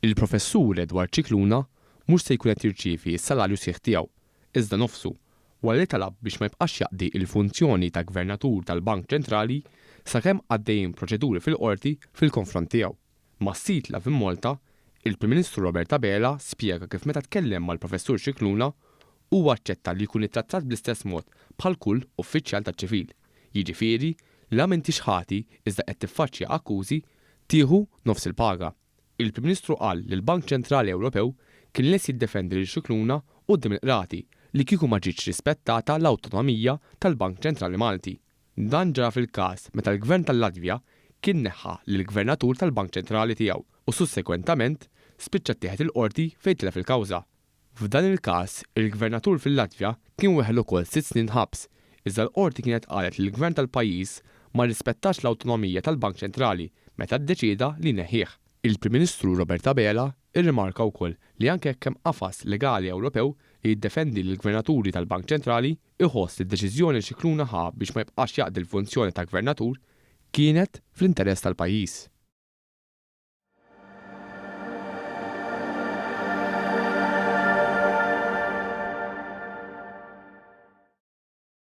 Il-Professur Edward Scicluna mhux se jkun qed jirċievi s-salarju sħiħ tiegħu, iżda nofsu, wara li talab biex ma jibqax jaqdi l-funzjoni ta' Gvernatur tal-Bank Ċentrali sakemm għaddejjin proċeduri fil-Qorti fil-konfront tiegħu. Mas-sit Lovin Malta, il-Prim Ministru Robert Abela spjega kif meta tkellem mal-Professur Scicluna, huwa aċċetta li jkun ittrattat bl-istess mod bħal kull uffiċjal taċ-ċivil, jiġifieri li la m'intix ħati iżda qed tiffaċċja akkużi, tieħu nofs il-paga. Il-Prim Ministru qal li l-Bank Ċentrali Ewropew kien lest jiddefendi lil Scicluna quddiem il-Qrati li kieku ma ġietx rispettata l-awtonomija tal-Bank Ċentrali Malti. Dan ġara fil-każ meta l-Gvern tal-Latvja kien neħħa lill-Gvernatur tal-Bank Ċentrali tiegħu u sussegwentament spiċċa ttieħed il-Qorti fejn tilef il-kawża. F'dan il-każ, il-Gvernatur fil-Latvja kien weħel ukoll sitt snin ħabs, iżda l-Qorti kienet qalet li l-Gvern tal-pajjiż ma rrispettax l-awtonomija tal-Bank Ċentrali meta ddeċieda li jneħħih. Il-Prim Ministru Robert Abela rrimarka wkoll li anke jekk hemm qafas legali Ewropew li jiddefendi lill-Gvernaturi tal-Bank Ċentrali, iħoss li d-deċiżjoni li Scicluna ħa biex ma jibqax jaqdi l-funzjoni ta' Gvernatur kienet fl-interess tal-pajjiż.